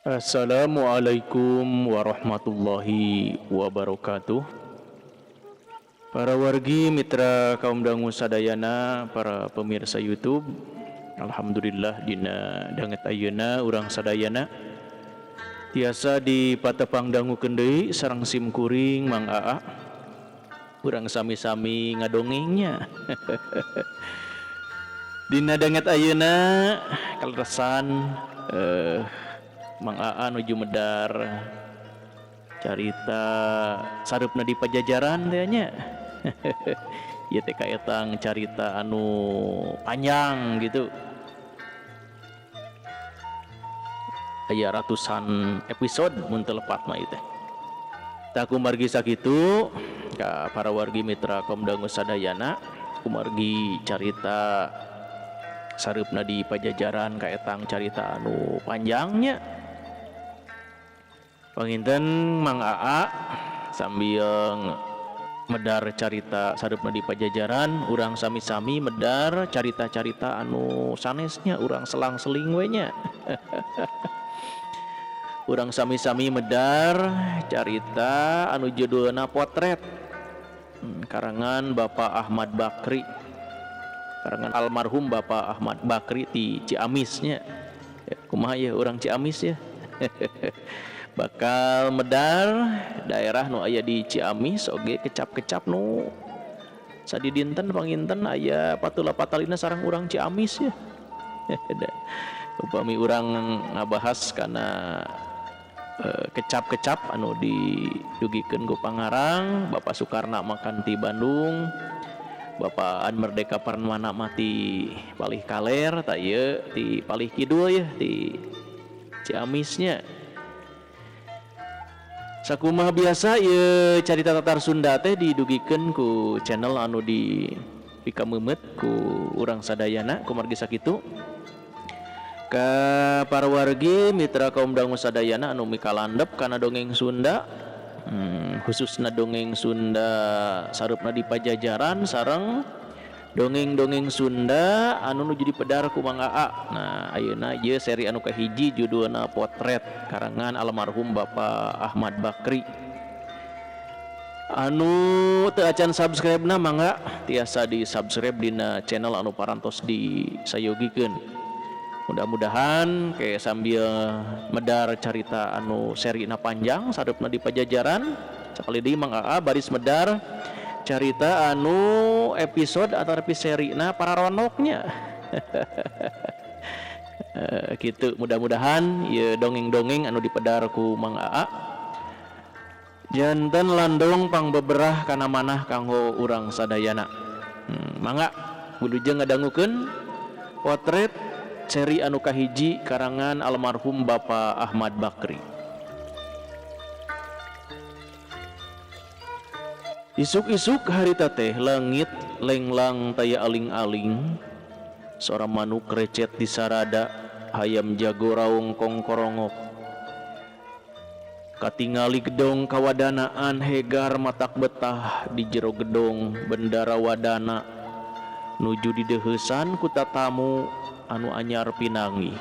Assalamualaikum warahmatullahi wabarakatuh. Para wargi mitra kaum dangu sadayana, para pemirsa YouTube, alhamdulillah dina danget ayeuna urang sadayana tiasa dipatepang dangukeun deui sareng sim kuring Mang Aa. Urang sami-sami ngadongengnya. Dina danget ayeuna kaleresan Mang Aa nuju medar carita sareupna di Pajajaran teh nya. Ieu teh kaetang carita anu panjang gitu. Aya ratusan episode mun teu lepat mah ieu teh. Tah kumargi sakitu ka para wargi mitra kaum dangu sadayana kumargi carita sareupna di Pajajaran kaetang carita anu panjangnya. Panginten Mang Aa sambil medar carita sareupna di Pajajaran urang sami-sami medar carita-carita anu sanesnya urang selang-seling we nya. Urang sami-sami medar carita anu judulna Potret karangan Bapak Ahmad Bakri, karangan almarhum Bapak Ahmad Bakri di Ciamisnya. Kumaha ya urang Ciamis ya. Bakal medar daerah nu aya di Ciamis oge kecap-kecap nu sadidinten panginten aya patula patalina sareng urang Ciamis ya. Upami urang ngabahas kana kecap-kecap anu didugikeun ku pangarang Bapak Soekarno makan ti Bandung, Bapak An Merdeka Permana mati palih kaler tak ieu ti palih kidul ya ti Ciamisnya. Sakumaha biasa ieu carita Tatar Sunda teh didugikeun ku channel anu di pikameumeut ku urang sadayana kumargi sakitu. Ka para wargi mitra kaum dangu sadayana anu mikalandep kana dongeng Sunda, khususna dongeng Sunda sareupna di Pajajaran sareng dongeng-dongeng Sunda anu nuju dipedar ku Mang Aa. Nah, ayeuna ieu seri anu kahiji judulna Potret karangan almarhum Bapak Ahmad Bakri. Anu teu acan subscribe-na mangga tiasa di-subscribe dina channel anu parantos disayogikeun. Mudah-mudahan kayak sambil medar carita anu serina panjang sareupna di Pajajaran sakali deui Mang Aa baris medar carita anu episode atau serina pararonoknya. Gitu mudah-mudahan ieu dongeng-dongeng anu dipedar ku Mang Aa janten landong pangbeberah kana manah kanggo urang sadayana. Mangga wilujeng ngadangukeun Potret seri anu kahiji karangan almarhum Bapak Ahmad Bakri. Isuk-isuk harita teh langit lenglang taya aling-aling, sora manuk recet di sarada, hayam jago raung kongkorongok. Katingali gedong kawadanaan hegar matak betah di jero gedong bendara wadana nuju dideheusan ku tatamu anu anyar pinangi.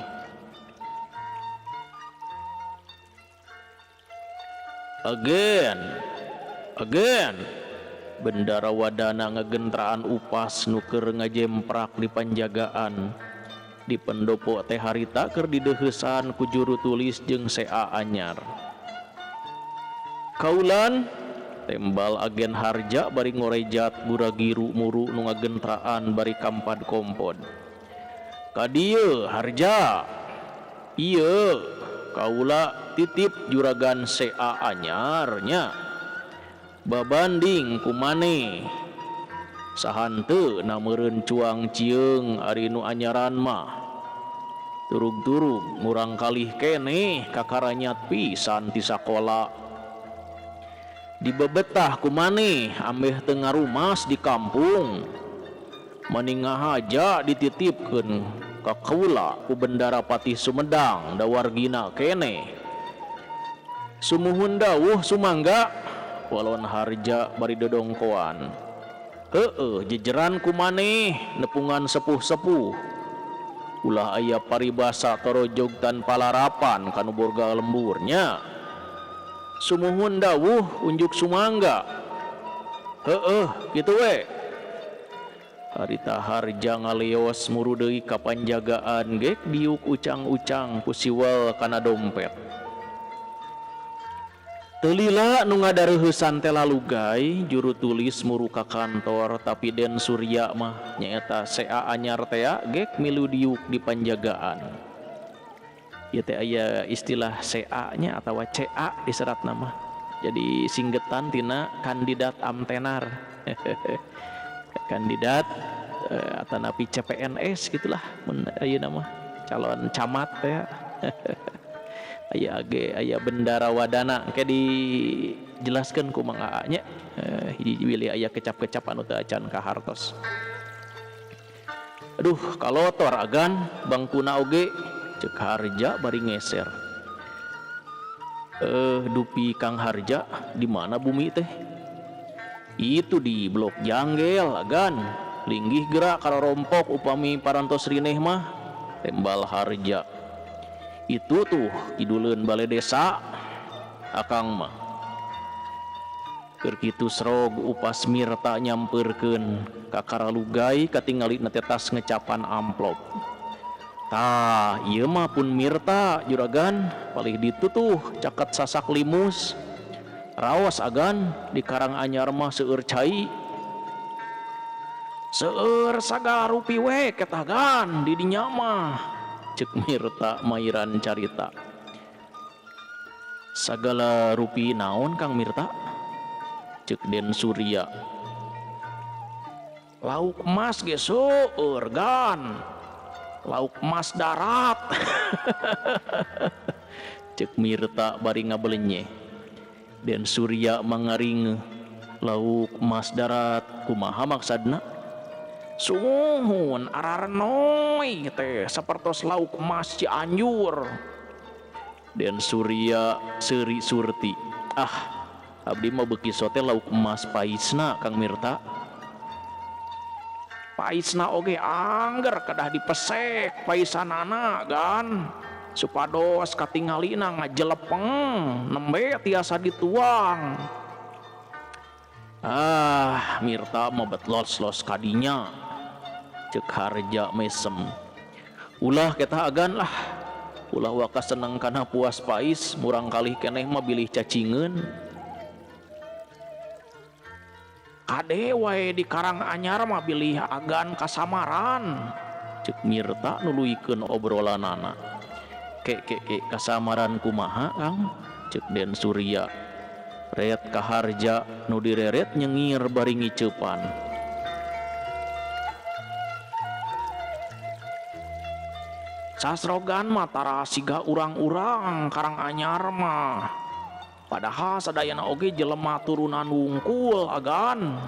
Again, again, bendara wadana ngegentraan upas nu keur ngajemprak di panjagaan. Di pendopo teh harita keur dideheusan ku juru tulis jeung sea anyar. Kaulan tembal agen harja bari ngorejat guragiru muru nu ngagentraan bari kampad kompod. Kadieu harja, ieu kaula titip juragan sea anyarnya. Babanding kumane sahanteu na meureun cuang cieung ari nu anyaran mah. Turug-turug murang kalih keneh kakaranyat pisan ti sakola. Dibebetah kumane ambeh teu ngarumas di kampung. Maninga haja dititipkeun ka kaula ku Bendara Patih Sumedang da wargina keneh. Sumuhun dawuh sumangga walon harja bari dodongkoan. Heueuh jejeran ku maneh nepungan sepuh-sepuh. Ulah aya paribasa torojog tanpa larapan kanu boga lembur nya. Sumuhun dawuh unjuk sumangga. Heueuh kitu we. Harita Harja ngaleos muru deui ka panjagaan gek diuk ucang-ucang ku siwel kana dompet. Teu lila nu ngadareuheusan teh lalugay juru tulis muru ka kantor tapi Den Surya mah nyaeta CA anyar tea gek milu diuk di panjagaan. Ieu teh aya istilah CA nya atawa CA diseratna mah. Jadi singgetan tina kandidat amtenar. Kandidat atanapi CPNS gitulah mun ayeuna mah calon camat teh. Aya ge aya bendara wadana engke dijelaskeun ku Mang Aa nya. Hiji bilih aya kecap-kecap anu teu acan kahartos. Aduh kalotor agan bangkuna oge cek Harja bari ngeser. Eh dupi Kang Harja di mana bumi teh? Itu di blok Janggel agan linggih geura karorompok upami parantos rineh mah tembal Harja. Itu tuh kiduleun bale desa akang mah. Keur kitu srog upas Mirta nyampeurkeun ka Karalugai katingalina teh tas ngecapan amplop. Tah ieu mah pun Mirta juragan palih ditu tuh caket sasak limus. Raos agan di Karanganyar mah seueur cai. Seueur sagala rupi we ketah gan di dinya mah ceuk Mirta mairan carita. Sagala rupi naon Kang Mirta? Ceuk Den Surya. Lauk emas ge seueur gan. Lauk emas darat. Ceuk Mirta bari ngabelenye. Den Surya mangaringe. Lauk emas darat kumaha maksadna? Sumuhun ararenoy teh sapertos lauk emas Cianjur. Den Surya seuri surti. Ah, abdi mah beuki sote lauk emas paisna Kang Mirta. Paisna oge angger kedah dipesek paisanana gan supados katingalina ngajelepeng nembe tiasa dituang. Ah, Mirta mah bet los-los kadinya. Ceuk Harja mesem. Ulah ketah agan lah. Ulah waka seneng kana puas pais murang kalih keneh mah bilih cacingeun. Kade wae di Karanganyar mah bilih agan kasamaran. Ceuk Mirta nuluykeun obrolanana. Ke ke ke kasamaran kumaha Kang? Ceuk Den Surya. Ret ka Harja nu direret nyengir bari ngiceupan. Sasrogan mah tara siga urang-urang Karanganyar mah. Padahal sadayana oge jelema turunan wungkul agan.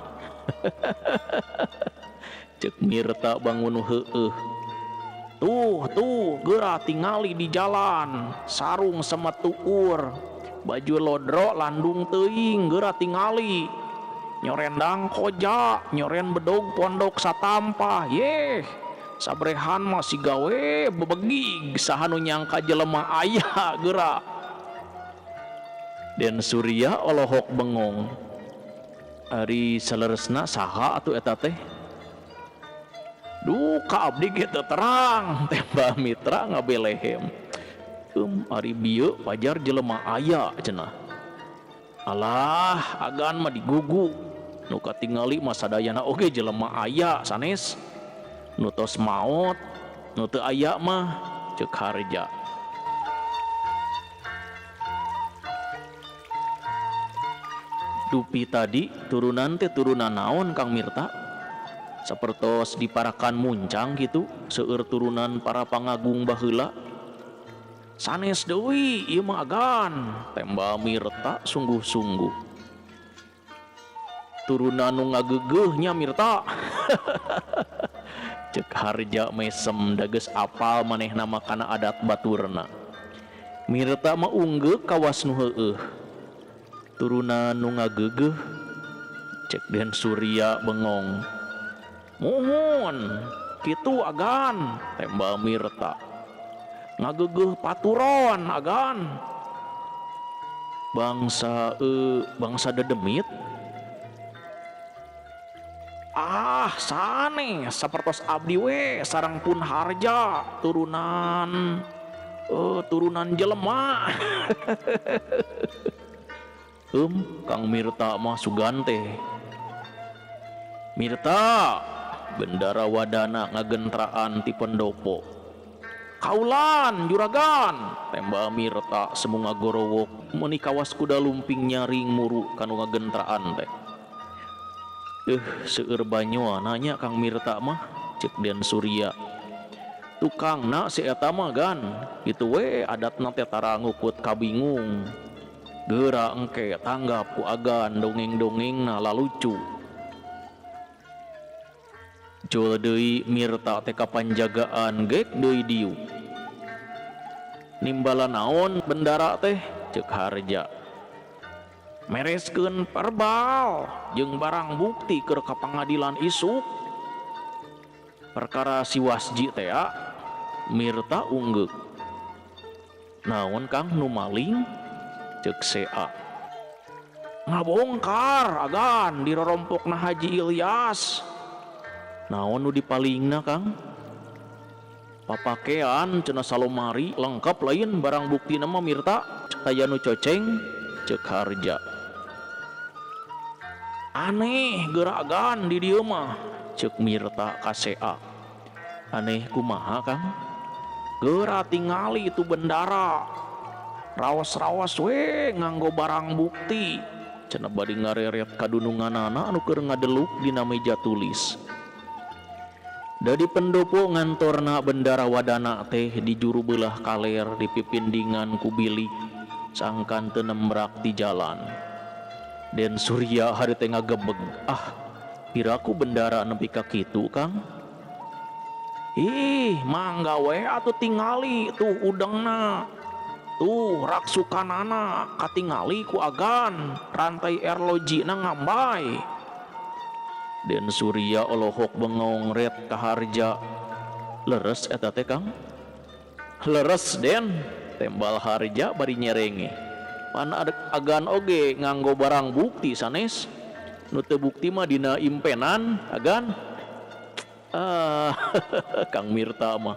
Ceuk Mirta bangun heueuh. Tuh tuh geura tingali di jalan sarung semet tuur baju lodro landung teuing geura tingali nyorendang koja nyoren bedog pondok satampah yeh sabrehan mah siga we bebegig saha nu nyangka jelema aya geura. Den Surya olohok bengong. Ari saleresna saha atuh eta teh? Duh ka abdi ge teu terang tembah Mitra ngabelehem. Ari bieu pajar jelema aya cenah. Alah agan mah digugu. Nu katingali mah sadayana oge jelema aya sanes. Nu tos maot, nu teu aya mah ceuk Harja. Dupi tadi turunan teh turunan naon Kang Mirta? Sapertos diparakan muncang gitu seueur turunan para pangagung baheula. Sanes deui ieu mah agan tembal Mirta sungguh-sungguh. Turunan nu ngageugeuh nya Mirta. Ceuk Harja mesem dageus apal manehna mah kana adat baturna. Mirta mah unggeuk kawas nu heueuh. Turunan nu ngageugeuh. Cek Den Surya bengong. Muhun Kitu agan, tembal Mirta. Ngageugeuh paturon agan. Bangsa bangsa dedemit. Ah, sanes sapertos abdi we sareng pun harja turunan turunan jelema. Kang Mirta mah sugan teh. Mirta, Bendara Wadana ngagentraan ti pendopo. Kaulan juragan, tembal Mirta semu ngagorowok meuni kawas kuda lumping nyaring muru kanu ngagentraan teh. Seueur banyoana nya Kang Mirta mah, ceuk Den Surya. Tukangna si eta mah gan, kitu we adatna teh tara ngukut kabingung. Geura engke tanggap ku agan dongeng-dongengna lalucu. Jol deui Mirta teh kapanjagaan gek deui diuk. Nimbala naon bendara teh ceuk Harja. Mereskeun perbal jeung barang bukti keur ka pangadilan isuk. Perkara si Wasji teh Mirta unggeuk. Naon Kang nu maling? Ceuk Sea. Ngabongkar agan dirorompokna Haji Ilyas. Naon nu dipalingna Kang? Papakean cenah salomari lengkap lain barang buktina mah Mirta aya nu coceng ceuk Harja. Aneh geragan di dieu mah ceuk Mirta ka Sea. Aneh kumaha Kang? Geura tingali itu bendara. Raos-raos we nganggo barang bukti. Cenah bari ngareret kadununganana anu keur ngadeluk dina meja tulis. Dari pendopo ngantorna Bendara Wadana teh di juru beulah kaler di pipindingan ku bilik sangkan teu nembrak di jalan. Den Surya hari teh ngagebeg, ah piraku bendara nepi ka kitu Kang? Ih, mangga we atuh tingali tuh udengna. Tuh raksukanana katingali ku agan rantai erlojina ngambay. Den Surya olohok bengong ret ka Harja. Leres eta teh Kang? Leres Den, tembal Harja bari nyerenge. Pan agan oge nganggo barang bukti sanes. Nu teu bukti mah dina impenan agan. Ah, Kang Mirta mah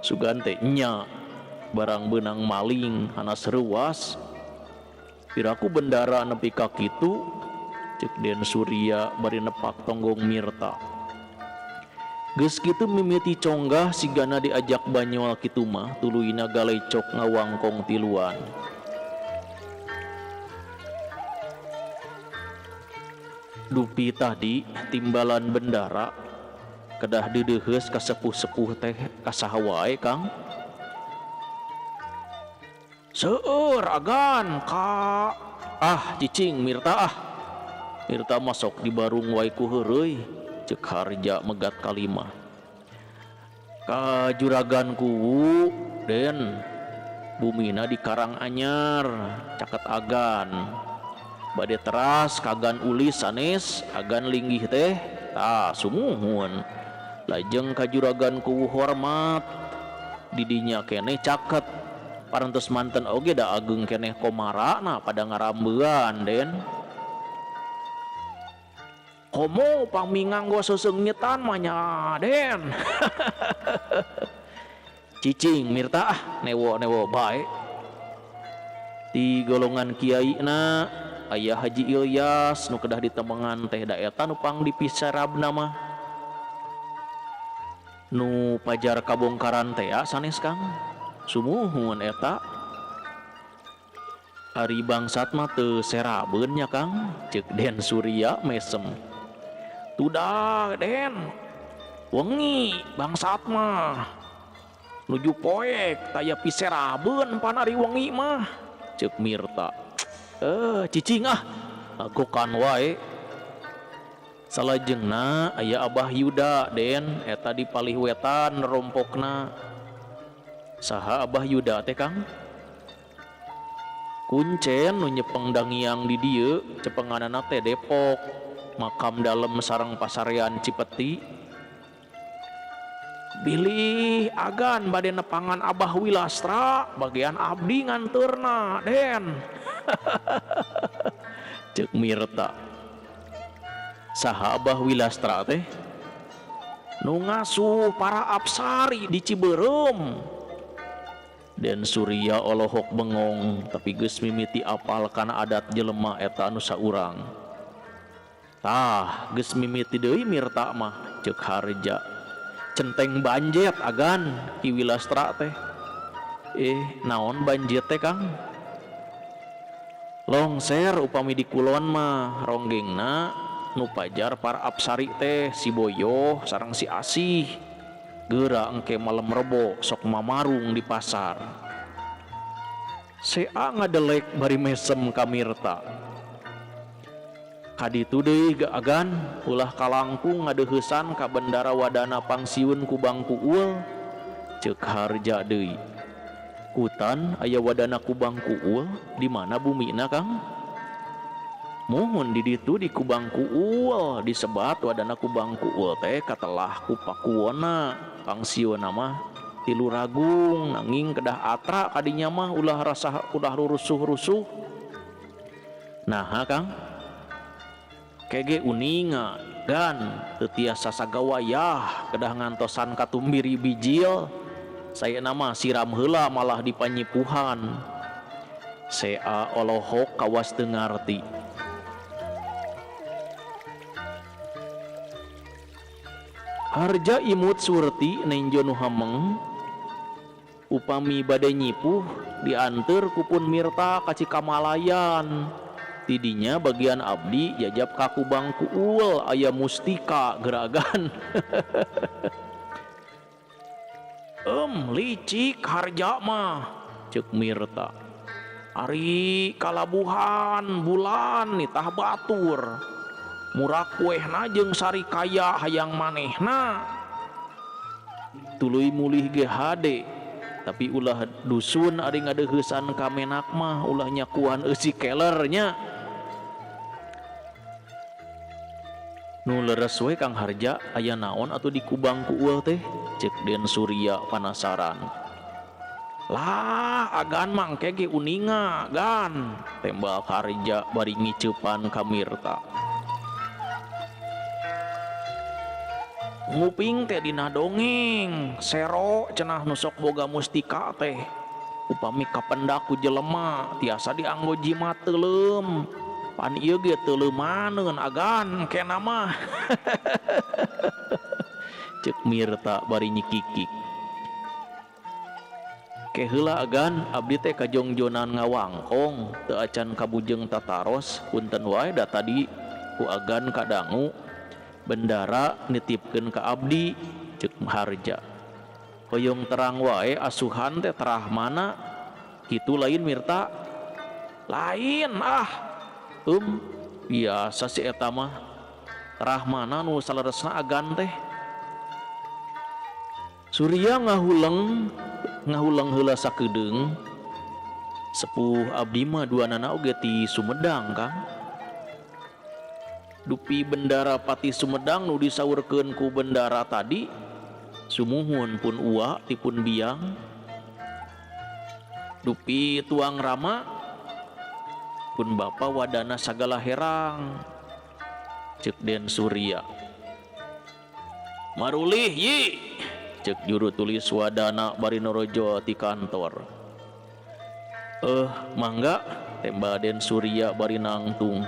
sugan teh nya barang beunang maling hanas reuas. Piraku bendara nepi ka kitu ceuk Den Surya bari nepak tonggong Mirta. Geus kitu mimiti conggah sigana diajak banyol kitu mah tuluyna galecok ngawangkong tiluan. Dupi tadi timbalan bendara kedah deudeuheus ka sepuh-sepuh teh ka saha wae Kang? Seueur agan ka ah cicing Mirta ah. Mirta masuk di barung wae ku heureuy ceuk Harja megat kalimah. Ka juragan kuwu Den bumina di Karanganyar caket agan. Bade teras kagan ulis sanes agan linggih teh tah sumuhun. Lajeng ka juragan kuwu hormat didinya keneh caket. Parantos manten oge da ageung keneh komarana pada ngarambean Den. Komo pami nganggo seseungitan mah nya Den. Cicing Mirta ah newo-newo bae. Di golongan kiai na aya Haji Ilyas nu kedah ditemengan teh da eta nu pang dipisarabna mah. Nu pajar kabongkaran teh sanes Kang. Sumuhun eta. Ari bangsat mah teu serabeun nya Kang, ceuk Den Surya mesem. Tudah Den, wengi bangsat mah. Nuju poek taya piserabeun pan ari wengi mah, ceuk Mirta. Cicing ah, agokan wae. Salajengna aya Abah Yuda Den, eta di palih wetan rompokna. Saha Abah Yuda teh Kang? Kuncen nu nyepeng dangiang di dieu, cepenganana teh Depok. Makam dalem sareng pasarean Cipeti. Bilih agan bade nepangan Abah Wilastra bagian abdi nganteurna Den. Ceuk Mirta. Saha Abah Wilastra teh? Nu ngasuh para apsari di Cibeureum. Den Surya olohok bengong tapi geus mimiti apal kana adat jelema eta anu saurang. Tah, geus mimiti deui Mirta mah, ceuk Harja. Centeng banjet agan Ki Wilastra teh. Eh, naon banjet teh Kang? Longser upami di kulon mah ronggengna nu pajar para apsari teh si Boyoh sareng si Asih. Geura engke malem rebo sok mamarung di pasar. Sea ngadelek bari mesem ka Mirta. Kaditu deui agan ulah kalangkung ngadeuheusan ka bendara wadana pangsiun ku bangku uul. Ceuk Harja deui. Kutan aya wadana Kubang Kuul di mana bumina Kang? Muhun di ditu di Kubang Kuul disebat wadana Kubang Kuul teh katelah ku Pakuwona pangsiunna mah ti Luragung nanging kedah atra kadinya mah ulah rasa ulah rusuh-rusuh. Naha Kang? Kege uninga gan teu tiasa sagawayah kedah ngantosan katumbiri bijil. Saya nama siram heula malah dipanyipuhan. Sea olohok kawas teu ngarti. Harja imut surti nenjo nu hameng. Upami bade nyipuh dianteur ku pun Mirta ka Cikamalayan. Tidinya bagian abdi jajab ka Kubang Kuul aya mustika geragan. Licik Harja mah ceuk Mirta. Ari kalabuhan bulan nitah batur. Murah kuehna jeung sarikaya hayang manehna. Tuluy mulih ge hade tapi ulah dusun ari ngadeuheusan ka menak mah ulah nyakuan eusi keler nya. Nu leres we Kang Harja aya naon atuh di Kubang Kuul teh ceuk Den Surya panasaran. Lah agan mangke ge uninga gan tembal Harja bari ngiceupan ka Mirta. Nguping teh dina dongeng sero cenah nu sok boga mustika teh. Upami kapendak ku jelema tiasa dianggo jimat teuleum. Pan ieu ge teuleumaneun agan kena mah. Ceuk Mirta bari nyikikik. Ke heula agan abdi teh kajongjonan ngawangkong teu acan kabujeng tataros punten wae da tadi ku agan kadangu bendara nitipkeun ka abdi ceuk Harja. Hoyong terang wae asuhan teh terah mana kitu lain Mirta? Lain ah. Biasa si eta mah terah mana nu saleresna agan teh. Surya ngahuleng heula sakedeung. Sepuh abdi mah duanana oge ti Sumedang Kang. Dupi bendara pati Sumedang nu disaurkeun ku bendara tadi sumuhun pun uwa ti pun biang. Dupi tuang rama pun bapa wadana sagala herang ceuk Den Surya. Marulih yi ceuk juru tulis wadana bari norojo ti kantor. Mangga tembal Den Surya bari nangtung.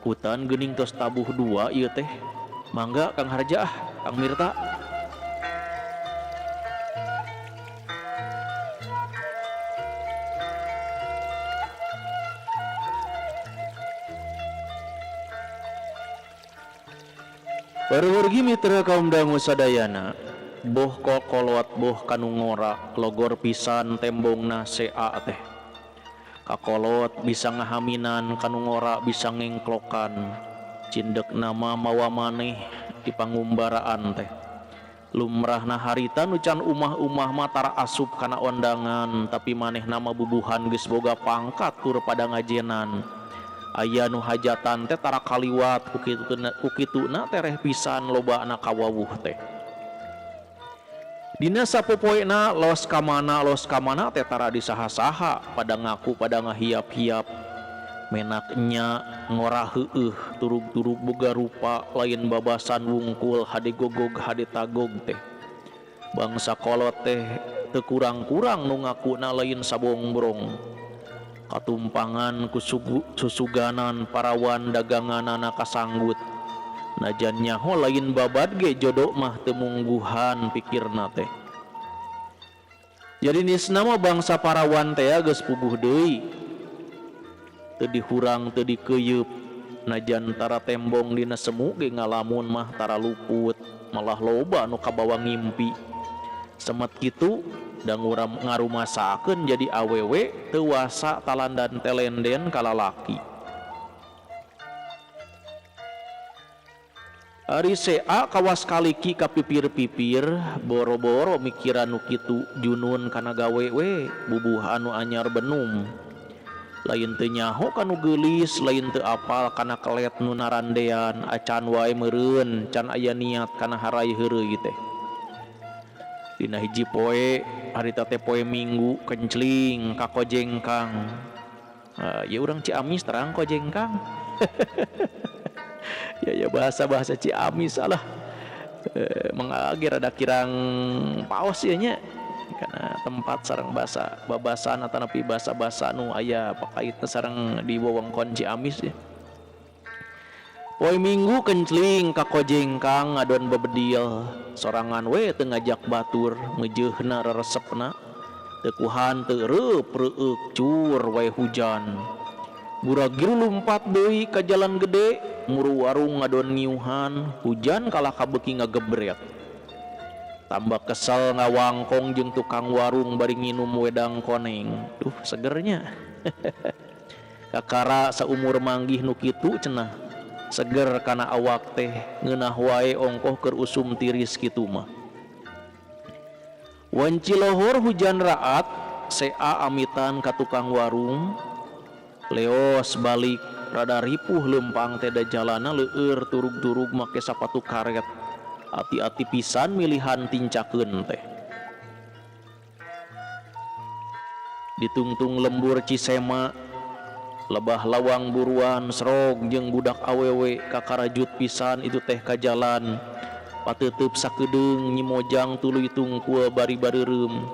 Hutan geuning tos tabuh dua ieu teh. Mangga Kang Harja ah, Kang Mirta. Baruwargi mitra kaum dangu sadayana, boh kokolot boh kanu ngora logor pisan tembongna sea teh. Kakolot bisa ngahaminan kanu ngora bisa ngengklokan. Cindek nama mawa maneh di pangumbaraan teh. Lumrahna harita nu can umah-umah mah tara asup kana ondangan, tapi maneh nama bubuhan geus boga pangkat tur pada ngajenan. Aya nu hajatan teh tara kaliwat ku kituna tereh pisan lobana kawawuh teh. Dina sapopoena los ka mana los ka mana teh tara disaha-saha pada ngaku pada ngahiap-hiap. Menak enya ngora heueuh turug-turug boga rupa lain babasan wungkul hade gogog hade tagog teh. Bangsa kolot teh teu kurang-kurang nu ngakuna lain sabongbrong. Katumpangan ku susuganan parawan daganganana kasanggut. Najan nyaho lain babad ge jodo mah teu mungguhan pikirna teh. Jadi nisna mah bangsa parawan teh geus puguh deui. Teu dihurang teu dikeuyeup. Najan tara tembong dina semu ge ngalamun mah tara luput, malah loba nu kabawa ngimpi. Semet kitu da ngarumasakeun jadi awewe teu wasa talandan telenden ka lalaki. Ari sea kawas kaliki ka pipir-pipir, boro-boro mikiran nu kitu junun kana gawe we bubuh anu anyar benum. Lain teu nyaho kanu geulis, lain teu apal kana kelet nu narandean, acan wae meureun can aya niat kana harai heureuy teh. Dina hiji poe, harita teh poe Minggu kencling ka Kojengkang. Ya urang Ciamis terang Kojengkang. Ya ya bahasa-bahasa Ciamis alah. Mangage rada kirang paos ieu nya. Karena tempat sareng bahasa babasan atanapi bahasa-bahasa nu aya pakaitna sareng di wewengkon Ciamis ya. Poe Minggu kencling ka Kojengkang ngadon bebedil, sorangan we teu ngajak batur, meujeuhna reresepna. Teu kuhan teu reup reueuk cur wae hujan. Guragiru lumpat deui ka jalan gede, muru warung ngadon ngiuhan, hujan kalah kabeuki ngagebret. Tambah kesel ngawangkong jeung tukang warung bari nginum wedang koneng. Duh, segernya. Kakara saumur manggih nu kitu cenah. Seger kana awak teh ngeunah wae ongkoh keur usum tiris kitu mah. Wanci lohor hujan raat, sea amitan ka tukang warung. Leos balik rada ripuh lempang teh da jalana leueur turug-turug make sapatu karet. Ati-ati pisan milihan tincakeun teh. Ditungtung lembur Cisema, lebah lawang buruan serog jeung budak awewe kakarajut pisan itu teh ka jalan. Pateuteub sakedeung nyimojang tuluy tungkul bari bareureum.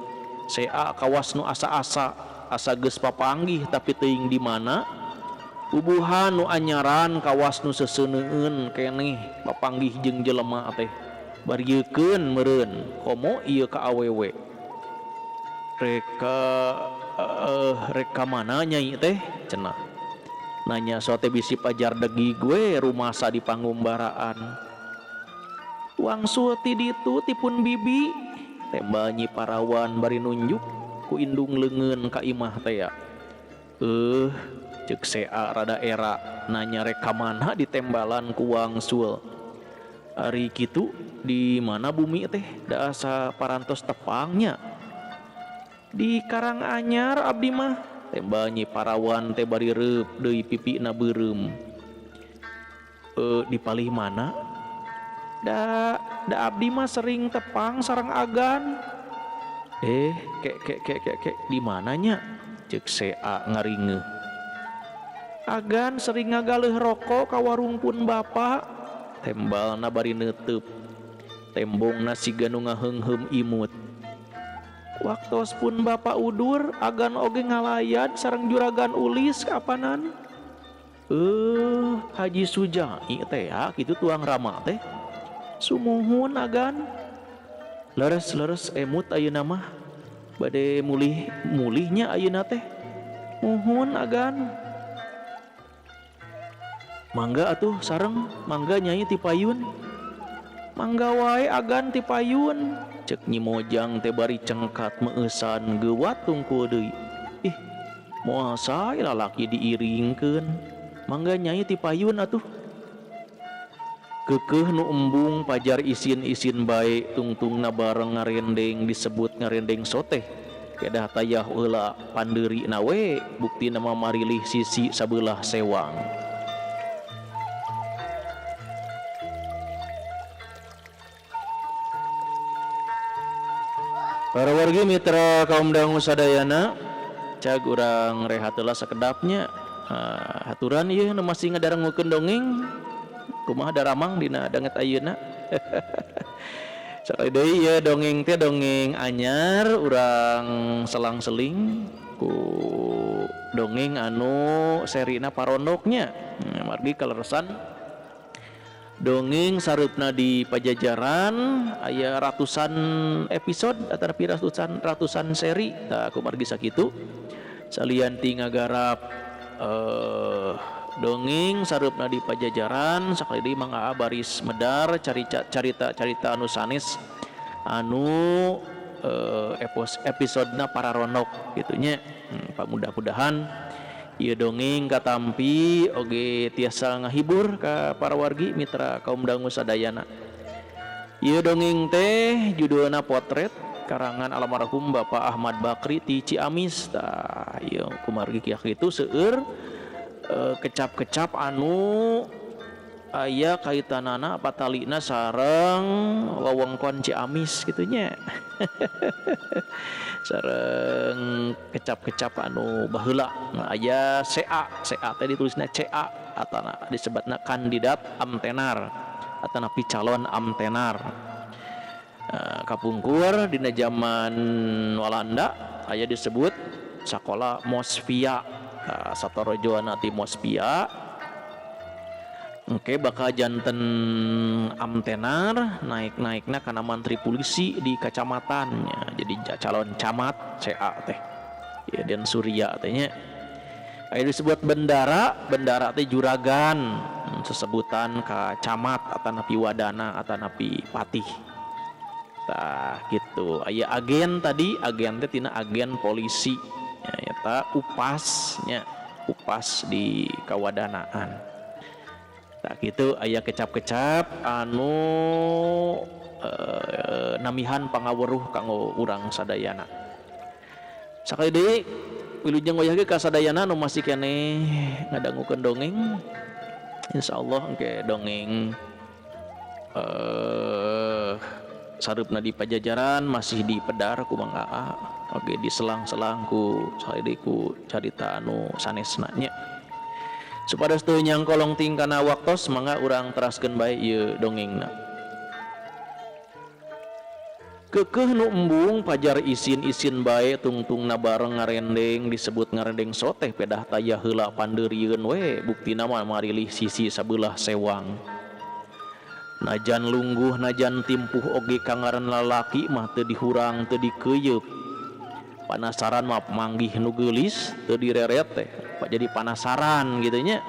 Sea kawas nu asa-asa, asa geus papanggih tapi teuing di mana. Bubuhan nu anyaran kawas nu seseuneun keneh papanggih jeung jelema teh. Bariekeun meureun komo ieu ka awewe. Reka reka mana nyai teh cenah. Nanya sote bisi pajar degi gue rumasa di pangumbaraan. Wangsul ti ditu tipun bibi tembal Nyi Parawan bari nunjuk ku indung leungeun ka imah teh ya. Ceuk sea rada era nanya rek ka mana ditembalan ku wangsul. Ari kitu di mana bumi teh da asa parantos tepangnya. Di Karanganyar abdi mah tembal Nyi Parawan teh bari reup deui pipina beureum. Di palih mana? Da abdi mah sering tepang sareng agan. Kek kek kek kek kek di mananya? Ceuk sea ngaringeuh. Agan sering ngagaleuh rokok ka warung pun bapak. Tembalna bari neuteub. Tembongna siga nu ngaheungheum imut. Waktos pun bapak udur, agan oge ngalayat sareng juragan ulis kapanan. Haji Sujai teh ya, kitu tuang rama teh. Sumuhun agan. Leres-leres emut ayeuna mah. Bade mulih mulihnya ayeuna teh. Muhun agan. Mangga atuh sareng, mangga nyai ti payun. Mangga wae agan ti payun. Cek Nyi Mojang teh bari cengkat meueusan geuwat tungkul deui. Ih, moal sae lalaki diiringkeun. Mangga nyai ti payun atuh. Keukeuh nu embung pajar isin-isin bae tungtungna bareng ngarendeng disebut ngarendeng soteh. Kedah tayah heula pandeurina we buktina mah marilih sisi sabelah sewang. Para wargi mitra kaum dangu sadayana, cag urang rehat heula sakedapnya. Haturan ieu nu masih ngadarengukeun dongeng kumaha daramang dina danget ayeuna. Sakali deui ieu dongeng teh dongeng anyar urang selang-seling ku dongeng anu serina parondoknya. Margi kaleresan dongeng sareupna di Pajajaran aya ratusan episode atanapi ratusan ratusan seri. Tah kumargi sakitu salian ti ngagarap dongeng sareupna di Pajajaran sakali deui Mang Aa baris medar carita carita anu sanes anu episodena pararondok kitu nya. Mudah-mudahan ieu dongeng katampi oge tiasa ngahibur ka para wargi mitra kaum dangu sadayana. Ieu dongeng teh judulna Potret karangan almarhum Bapak Ahmad Bakri ti Ciamis. Tah ieu kumargi kitu seueur kecap-kecap anu aya kaitanana patalina sareng wewengkon Ciamis kitu nya. Sareng kecap-kecap anu baheula. Nah, aya CA, CA teh ditulisna CA atana disebutna kandidat amtenar atanapi calon amtenar. Kapungkur dina zaman Walanda aya disebut sakola Mosvia. Satorojoana ti Mosvia engke bakal janten amtenar naik-naikna kana mantri polisi di kacamatannya jadi calon camat CA teh ya dan Surya teh nya. Aya disebut bendara, bendara teh juragan sesebutan ka camat atanapi wadana atanapi patih. Tah gitu. Aya agen tadi, agen teh tina agen polisi nya eta upas nya, upas di kawadanaan. Tah gitu aya kecap-kecap anu namihan pangaweruh kanggo urang sadayana. Sakali deui wilujeng wayah ge ka sadayana nu masih keneh ngadangukeun dongeng. Insyaallah engke dongeng sareupna di Pajajaran masih dipedar ku Mang Aa oge diselang-selang ku sakali deui ku carita anu sanesna nya. Supados teu nyangkolong ting kana waktos mangga urang teraskeun bae ieu dongengna. Keukeuh nu embung pajar isin-isin bae tungtungna bareng ngarendeng disebut ngarendeng soteh pedah taya heula pandeurieun we buktina mah marilih sisi sabelah sewang. Najan lungguh najan timpuh oge kangaran lalaki mah teu dihurang teu dikeuyeup. Panasaran mah manggih nu geulis teu direret teh jadi panasaran gitu nya.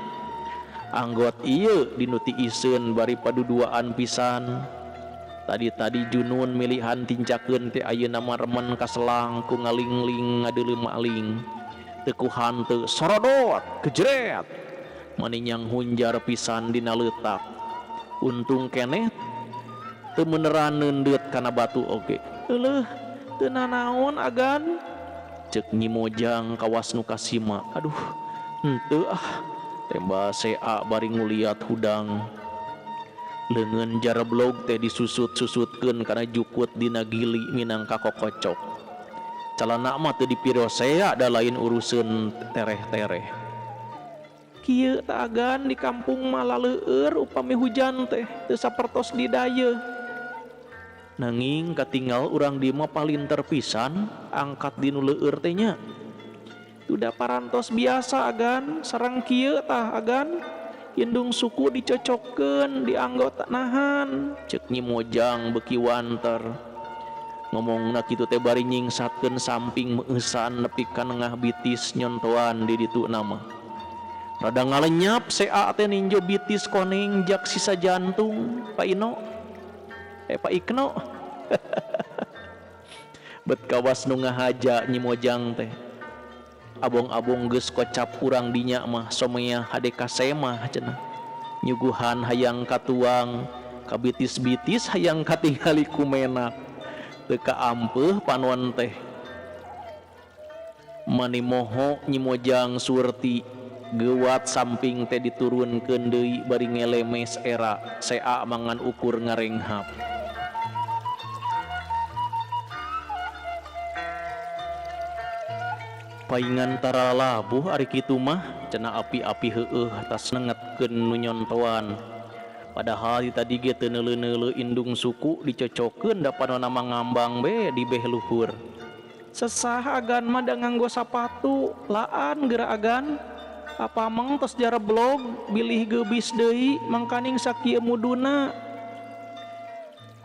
Anggot ieu dinuti iseun bari paduduaan pisan. Tadi-tadi junun milihan tincakeun teh ayeuna mah remen kaselang ku ngalingling ngadeuleu maling. Teu ku hanteu sorodot kejret maninyang hunjar pisan dina leutak. Untung keneh teu meneran neundeut kana batu oge. Euleuh teu nanaon agan cek Nyi Mojang kawas nu kasima. Aduh henteu ah tembal CA bari nguliat hudang. Leungeun jareblog teh disusut-susutkeun kana jukut dina gili minangka kokocok. Calana mah teu dipirosea da lain uruseun tereh-tereh. Kieu tah agan di kampung mah laleueur upami hujan teh teu sapertos di dayeuh. Nanging katinggal urang di mah palinter pisan angkat di nu leueur teh nya. Tuda parantos biasa agan sareng kieu tah agan indung suku dicocokkeun dianggo nahan cek Nyi Mojang beuki wanter. Ngomongna kitu teh bari nyingsatkeun samping meueusan nepi ka nengah bitis nyontoan di ditu nama. Rada ngalenyap CA teh ninjo bitis koneng jak sisa jantung Pak Ino. Pak Ikno. Bet kawas nu ngahaja Nyi Mojang teh. Abong-abong geus kocap urang dinya mah somea hade kasemah cenah. Nyuguhan hayang katuang kabitis-bitis hayang katingali kumenak. Teu kaampeuh panon teh. Mani moho Nyi Mojang surti geuwat samping teh diturunkeun deui bari ngelemes era CA mangan ukur ngarenghap. Paingan tara labuh ari kitu mah, cenah api-api heueuh tas nengetkeun nu nyontoan. Padahal ti tadi ge teu neuleu-neuleu indung suku dicocokeun da panonna mah ngambang be di beh luhur. Sesah agan mah da nganggo sapatu, laan geura agan. Kapameng tos jareblog, bilih geubis deui, mangkaning sakieu muduna.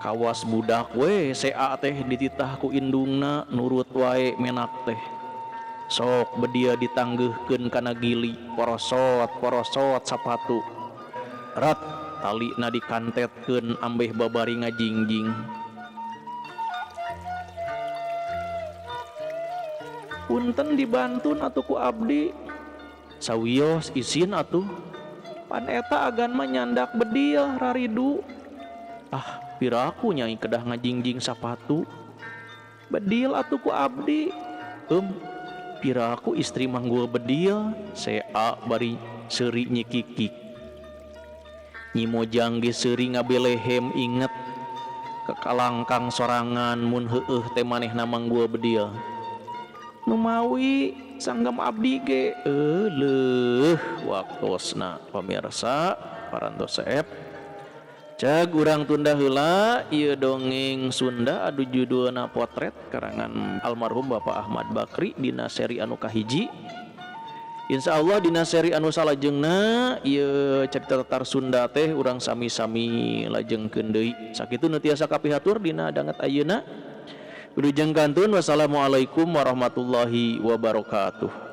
Kawas budak we sea teh dititah ku indungna nurut wae menak teh. Sok bedia ditanggeuhkeun kana gili, porosot porosot sapatu. Rat talina dikantetkeun ambeh babari ngajingjing. Punten dibantun atuh ku abdi. Sawios isin atuh. Pan eta agan mah nyandak bedil raridu. Ah piraku nyai kedah ngajingjing sapatu. Bedil atuh ku abdi. Eum piraku istri manggul bedil sea bari seuri nyikikik. Nyi Mojang ge seuri ngabelehem inget kekalangkang sorangan mun heueuh teh manehna manggul bedil. Numawi sanggam abdi ge euleuh waktosna pamirsa parantos seep. Cag urang tunda heula ieu dongeng Sunda anu judulna Potret karangan almarhum Bapak Ahmad Bakri dina seri anu kahiji. Insya Allah dina seri anu salajengna ieu carita tatar Sunda teh urang sami-sami lajengkeun deui. Sakitu nu tiasa kapihatur dina danget ayeuna. Wilujeng kantun, wassalamualaikum warahmatullahi wabarakatuh.